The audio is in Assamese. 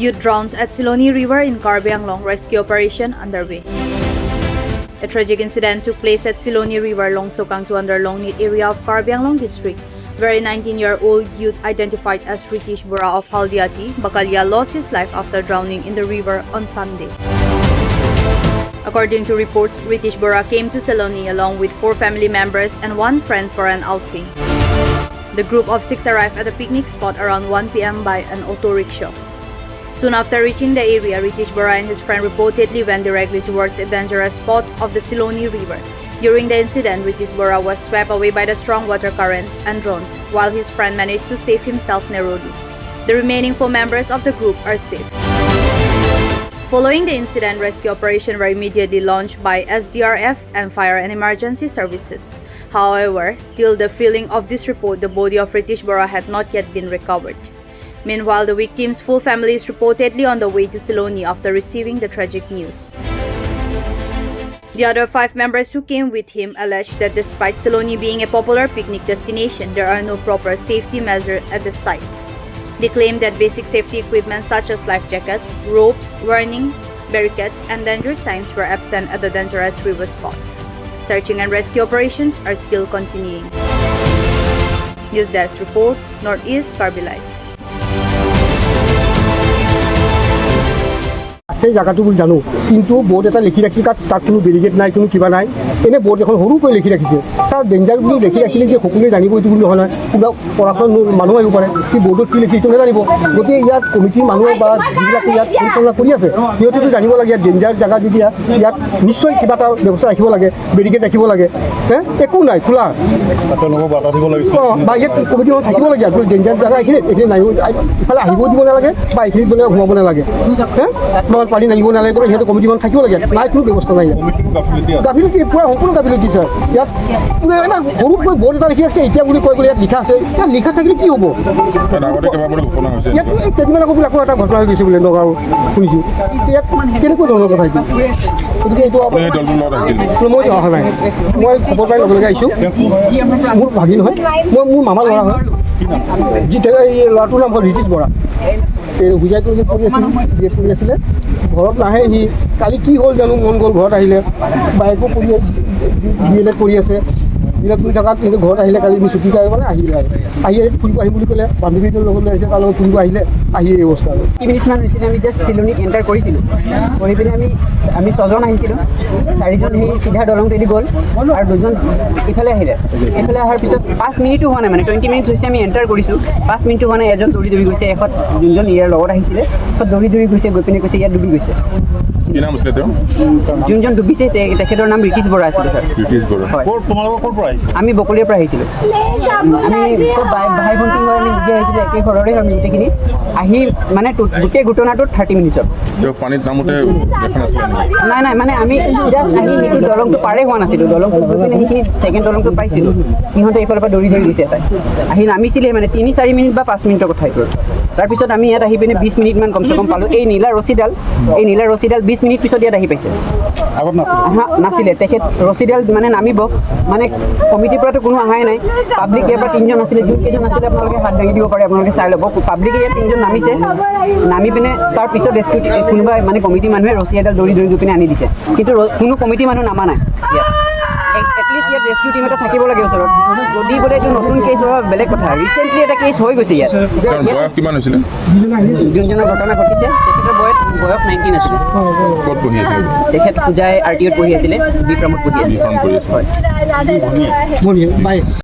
Youth drowns at Siloni River in Karbi Anglong, rescue operation underway. A tragic incident took place at Siloni River, Longso under Longnit area of Karbi Anglong district, where a 19-year-old youth identified as Ritish Bora of Haldiati, Bakalia lost his life after drowning in the river on Sunday. According to reports, Ritish Bora came to Siloni along with 4 family members and 1 friend for an outing. The group of 6 arrived at the picnic spot around 1 p.m. by an auto rickshaw. Soon after reaching the area, Ritish Bora and his friend reportedly went directly towards a dangerous spot of the Siloni River. During the incident, Ritish Bora was swept away by the strong water current and drowned, while his friend managed to save himself narrowly. The remaining 4 members of the group are safe. Following the incident, rescue operation were immediately launched by SDRF and Fire and Emergency Services. However, till the filing of this report, the body of Ritish Bora had not yet been recovered. Meanwhile, the victim's full family is reportedly on the way to Siloni after receiving the tragic news. The other 5 members who came with him alleged that despite Siloni being a popular picnic destination, there are no proper safety measures at the site. They claim that basic safety equipment such as life jackets, ropes, warning barricades, and danger signs were absent at the dangerous river spot. Searching and rescue operations are still continuing. News Desk Report, Northeast Karbi Life. আছে জেগাটো বুলি জানো, কিন্তু বৰ্ড এটা লিখি ৰাখিছে তাত, তাত কোনো বেৰিকেড নাই, কোনো কিবা নাই। এনেই বৰ্ড এখন সৰুকৈ লিখি ৰাখিছে। ছাৰ, ডেঞ্জাৰ বুলি লিখি ৰাখিলে যে সকলোৱে জানিব এইটো বুলি নহয় নহয়। কিবা পঢ়া শুনা মানুহ আহিব পাৰে, সি বৰ্ডত কি লিখি সেইটো নাজানিব। গতিকে ইয়াত কমিটিৰ মানুহ বা যিবিলাকে ইয়াত পৰিচালনা কৰি আছে, সিহঁতেতো জানিব লাগে। ইয়াত ডেঞ্জাৰ জেগা যেতিয়া, ইয়াত নিশ্চয় কিবা এটা ব্যৱস্থা ৰাখিব লাগে, বেৰিকেড ৰাখিব লাগে। হে, একো নাই, খোলা। তেওঁলোকক বাধা দিব লাগিছিল। অঁ, বা ইয়াত কমিটি মানুহ থাকিব লাগে। ডেঞ্জাৰ জেগা এইখিনিত, এইখিনি নাহিব, ইফালে আহিব দিব নালাগে বা এইখিনিত বোলে সোমাব নালাগে, হে, বা পানী নামিব নালাগে। সিহঁতে কমিটি মানুহ থাকিব লাগে। নাই, কোনো ব্যৱস্থা নাই ইয়াত। কমিটিৰো গাফিলতি আছে। গাফিলতি, পূৰা সম্পূৰ্ণ গাফিলতি ছাৰ। ইয়াত পুৰা এটা সৰুকৈ বৰ্ড এটা লিখি আছে এতিয়া বুলি কৈ বোলে ইয়াত লিখা আছে। ইয়াত লিখা থাকিলে কি হ'ব? তাত আগতে কেইবাবাৰো ঘটনা হৈছে। ইয়াত এই কেইদিনমান আগত বোলে আকৌ এটা ঘটনা হৈ গৈছে বোলে নগাঁও শুনিছোঁ। ইয়াত কেনেকুৱা ধৰণৰ কথা এইটো? গতিকে এইটো আপুনি এই দলটোৰ লগত আহিছিল? মই অহা নাই, মই খবৰ পাই লগে লগে আহিছোঁ। মোৰ ভাগিন হয়, মই মোৰ মামাৰ ল'ৰা হয়। যি এই ল'ৰাটোৰ নাম হ'ল ৰীতিশ বৰা। এই হোজাই কলেজত পঢ়ি আছিল, বি এড পঢ়ি আছিলে। ঘৰত নাহে সি। কালি কি হ'ল জানো, মন গ'ল, ঘৰত আহিলে। বায়েকো পঢ়ি ডি এল এড কৰি আছে। ডি এল এড কৰি থকাত কিন্তু ঘৰত আহিলে কালি। ছুটি পাই মানে আহিলে আৰু আহি আহি ফুৰিব আহিম বুলি ক'লে। বান্ধৱীটোৰ লগত লৈ আহিছে, তাৰ লগত ফুৰিব আহিলে। আহি এই অৱস্থা আৰু। 30 মিনিটমান হৈছিলে, আমি জাষ্ট চিলনিত এণ্টাৰ কৰিছিলোঁ। কৰি পিনে আমি 6জন আহিছিলোঁ। চাৰিজন সেই চিধা দলংটোৱেদি গ'ল আৰু দুজন ইফালে আহিলে। এইফালে অহাৰ পিছত 5 মিনিটো হোৱা নাই, মানে 20 মিনিটছ হৈছে আমি এণ্টাৰ কৰিছোঁ, 5 মিনিটো হোৱা নাই, এজন দৌৰি দৌৰি গৈছে। এশত যোনজন ইয়াৰ লগত আহিছিলে, এশত দৌৰি দৌৰি গৈছে, গৈ পিনে কৈছে ইয়াত ডুবি গৈছে। কি নাম আছিলে তেওঁ? যোনজন ডুবিছে তেখেতৰ নাম ৰীতিশ বৰা আছিলে ছাৰ। ৰীতিশ বৰা? হয়। তোমালোকৰ ক'ৰ পৰা আহিছে? আমি বকলিয়াৰ পৰা আহিছিলোঁ। আমি চব ভাই ভাই ভণ্টি হয়, আমি নিজে আহিছিলোঁ, একে ঘৰৰে আমি গোটেইখিনি আহি মানে গোটেই ঘটনাটোত 30 মিনিটছত। তেওঁ পানীত নামোতে দেখা নাছিলে নেকি? নাই নাই, মানে আমি জাষ্ট আহি সেইটো দলংটো পাৰেই হোৱা নাছিলোঁ। দলংটো গৈ পিনে সেইখিনি ছেকেণ্ড দলংটো পাইছিলোঁ, সিহঁতে এইফালৰ পৰা দৌৰি দৌৰি গৈছে। এটাই আহি নামিছিলে, মানে 3-4 মিনিট বা 5 মিনিটৰ কথা এইটো। তাৰপিছত আমি ইয়াত আহি পিনে 20 মিনিটমান কমচে কম পালোঁ। এই নীলা ৰছীডাল 20 মিনিট পিছত ইয়াত আহি পাইছে। আগত নাছিলে? হা, নাছিলে। তেখেত ৰছীডাল মানে নামিব, মানে কমিটিৰ পৰাতো কোনো অহাই নাই। পাব্লিক ইয়াৰ পৰা তিনিজন আছিলে, যোনকেইজন আছিলে আপোনালোকে হাত দাঙি দিব পাৰে, আপোনালোকে চাই ল'ব। পাব্লিকে ইয়াত তিনিজন নামিছে, নামি পিনে তাৰপিছত ৰেস্কিউ কোনোবাই মানে কমিটিৰ মানুহে ৰছী এডাল দৌৰি দৌৰি গৈ পিনে আনি দিছে। কিন্তু কোনো কমিটিৰ মানুহ নামা নাই ইয়াত। এটলিষ্ট ইয়াত ৰেস্কিউ টিম এটা থাকিব লাগে ওচৰত। যদি বোলে এইটো নতুন কেছ হোৱা বেলেগ কথা, ৰিচেণ্টলি এটা কেছ হৈ গৈছে ইয়াত। তেওঁৰ বয়স কিমান হৈছিলে? যোনজনৰ ঘটনা ঘটিছে, তেখেতৰ বয়স 19 আছিলে। ক'ত পঢ়ি আছিলে? তেখেত হোজাই আৰ টি অ'ত পঢ়ি আছিলে, বি ফাৰ্মত পঢ়ি বি আছিলে। ফাৰ্ম কৰি আছিলে। হয়। বাই।